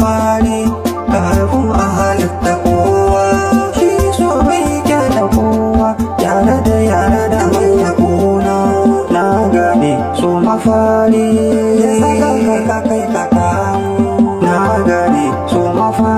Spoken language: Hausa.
mafari kafin a halitta kowa. Shi so bai kyala kowa, yara da yara da manya kuna. Na gane so mafari ya saka ka kai ka kawo. Na gane so mafari.